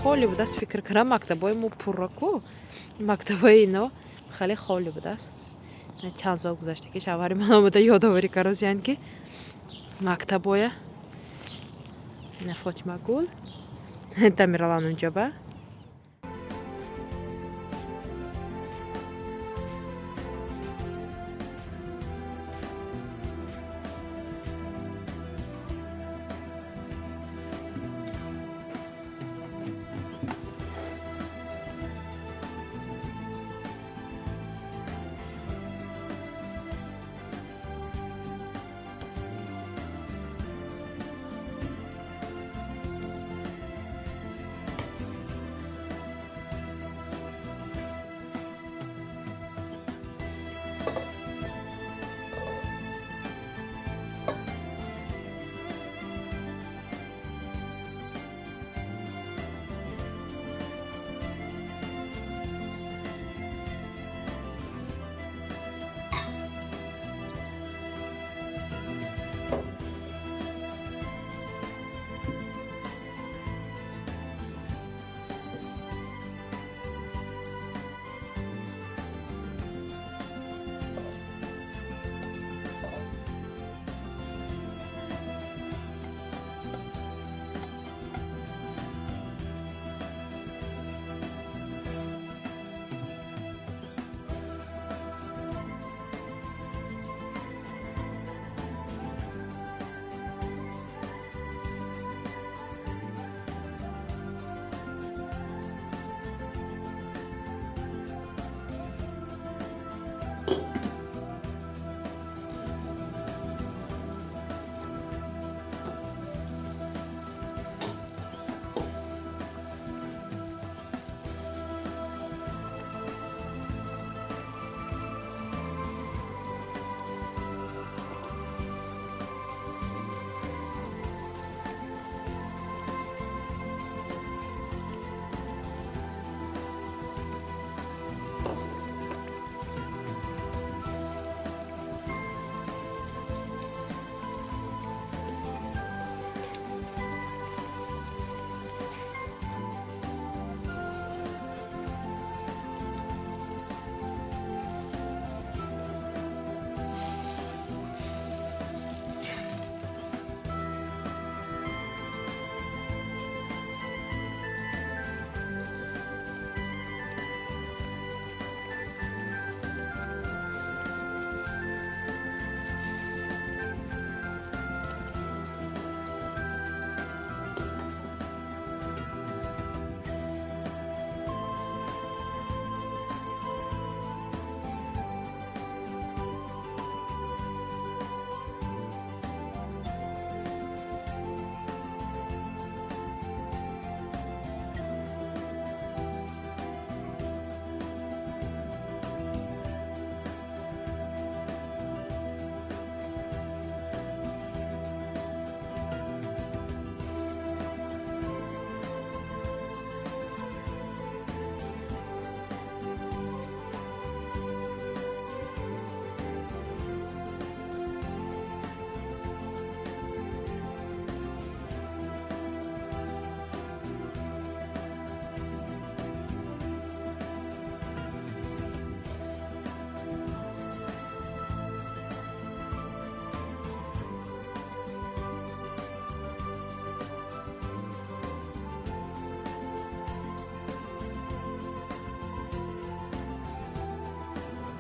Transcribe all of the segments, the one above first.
Холӣ будааст, фикр кардам, мактабҳои мо пурра-ку, мактабҳои ино хеле холӣ будааст. Чанд сол гузашта, ки шавҳари ман омада ёдоварӣ карозиянд, ки мактабоя. Ина Фотимагул, Тамиралан унҷоба.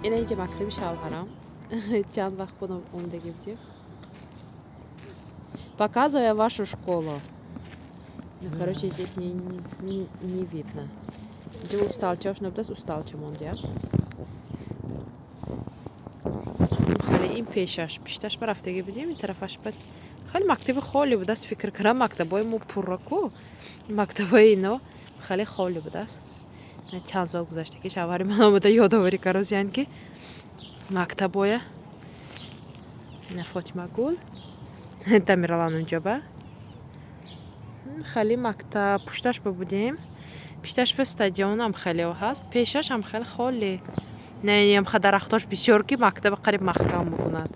Ина инҷа мактаби шавҳарам. Чанд вақт буд, омадагӣ будем. Показываю вашу школу. Ну, короче, здесь не видно. Инҷа усталчаош набудааст, усталча мондия. Хеле ин пешаш, пишташ ба рафтагӣ будем, ин тарафаш ба хеле мактаби холӣ будааст, фикр кардам, мактабҳои мо пурра-ку, мактабҳои ино хеле холӣ будааст. Чанд сол гузашта, ки шавҳари ман омада ёдоварӣ карозиянд, ки мактабоя. Ина Фотимагул, Тамиралан унҷоба. Хеле мактаб пушташ ба будем, пишташ ба стадионам хеле ҳаст, пешаш ҳам хеле холӣ. Не, ям дарахтош бисёр, ки мактаба қариб маҳкам мекунад.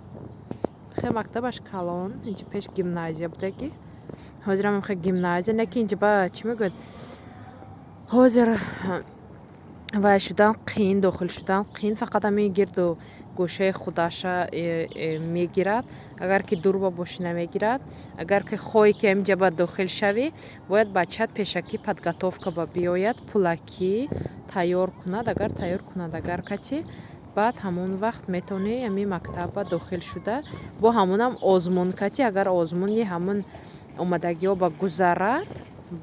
Хеле мактабаш калон. Инҷа пеш гимназия будаги, ҳозирам хеле гимназия не, ки инҷа ба чӣ мегӯяд. Ҳозир вай шудан қиин, дохил шудан қиин, фақат ҳамин гирду гӯшаи худаша мегирад. Агар ки дур ба бошӣ, намегирад. Агар ки хоҳӣ ки ҳаминҷа ба дохил шавӣ, бояд бачаат пешакӣ подготовка ба биёяд, пулакӣ тайёр кунад. Агар тайёр кунад, агар кати баъд ҳамон вақт метавонӣ ҳамин мактаб ба дохил шуда, бо ҳамонам озмун кати, агар озмуни ҳамон омадагиҳо ба гузарад,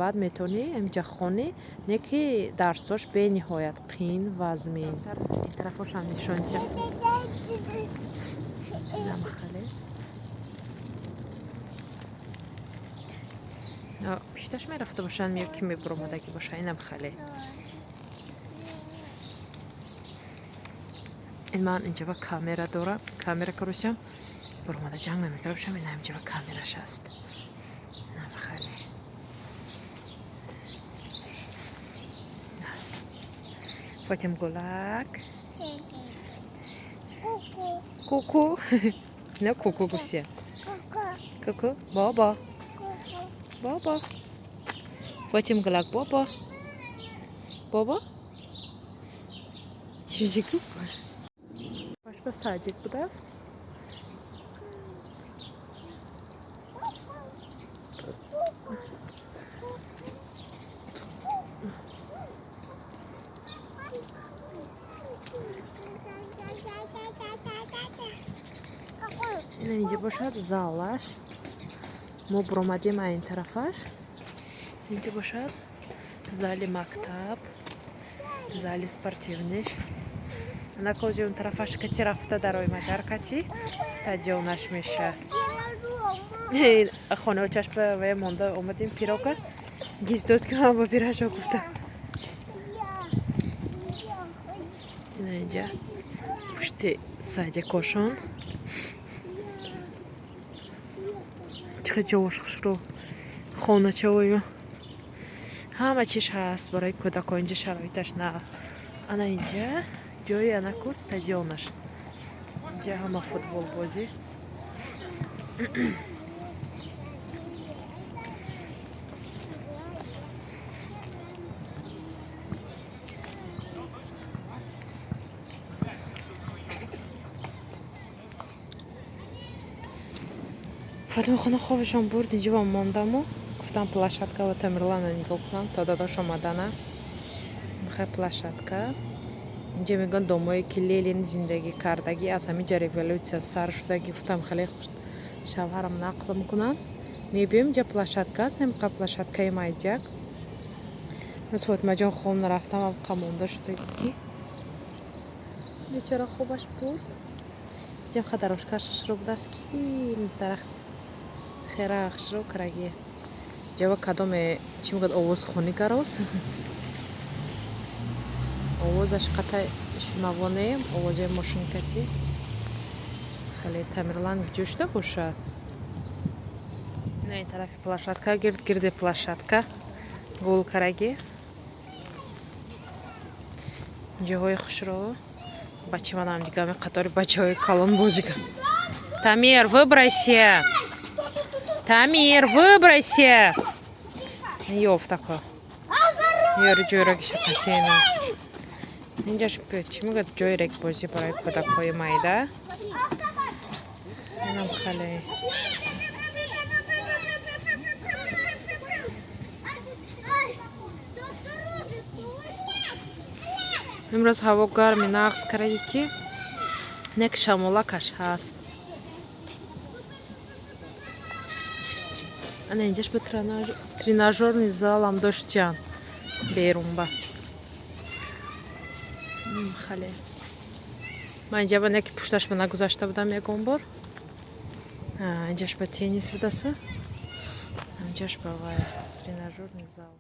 баъд метавонӣ ҳаминҷа хонӣ. Не ки дарсош бениҳоят қиин, вазмин. Ин тарафошам нишон диҳам. Намхале пишташ мерафта бошанд ё ки мебуромадагӣ бошад. Инам хале ин ман инҷаба камера дорам, камера карусям буромада ҷанг намекарда бошам. Ин ҳаминҷаба камераш аст. Намхале Фотим гулак куку на куку гуфтия куку бобо бобо Фотим гулак бобо бобо чизи куку башба садик будааст. Ина инҷа бошад залаш. Мо буромадем ин тарафаш. Инҷа бошад зали мактаб, зали спортивныйш. Анакози он тарафаш кати рафта дарои мадар кати стадионаш меша. Хонаочаш ба вая монда омадем пирока гиздост ки ман ба пирашо гуфта. Ина инҷа пушти садикошон чихе ҷош хушрӯ, хоначаою ҳама чиз ҳаст барои кӯдако. Инҷа шароиташ наст. Ана инҷа ҷои анаку стадионаш. Инҷа ҳама футболбозӣ. Фотима хона хобашон бурд, инҷа ба мондаму гуфтам площадка ва Тамерлана нигоҳ кунам то дадош омадана. Мехай площадка. Инҷа мегӯянд домое ки Ленин зиндагӣ кардагӣ, аз ҳаминҷа революция сар шудагӣ. Гуфтам хеле шавҳарам нақл мекунанд. Мебиём, инҷа площадка аст, намеқа площадкаи майдяк. Мас Фотимаҷон хоб нарафтам, авқа монда шудагӣ ки бечора хобаш бурд. Инҷам хадарошкаш хушрӯ будааст ки дарахт хера хушрӯ карагӣ. Ҷава кадоме чӣ мегӯяд, овозхонӣ кароз. Овозаш қата шунавонем, овози мошинкати. Хеле Тамерлан ҷо шуда бошад. Ина ин тарафи площадка, гирд гирди площадка гул карагӣ. Ҷоҳои хушрӯ. Бачи манам дига ами қатори бачаҳои калон бозӣ кар. Тамир, выбрайся! Тамир, выбрайся! Ёфтако. Ёри ҷойраги шақатиена. Инҷаш чӣ мегӯяд, ҷои регбозӣ барои кӯдакҳои майда. Инам хеле имрӯз ҳаво гарми нағз кардаги ки нек шамолакаш ҳаст. Ана инҷаш ба тренажерный залам доштиян берунба. Хале. Ман инҷа ба неки пушташ ба нагузашта будам ягон бор. Инҷаш ба теннис будаса. Инҷаш ба вай тренажерный зал.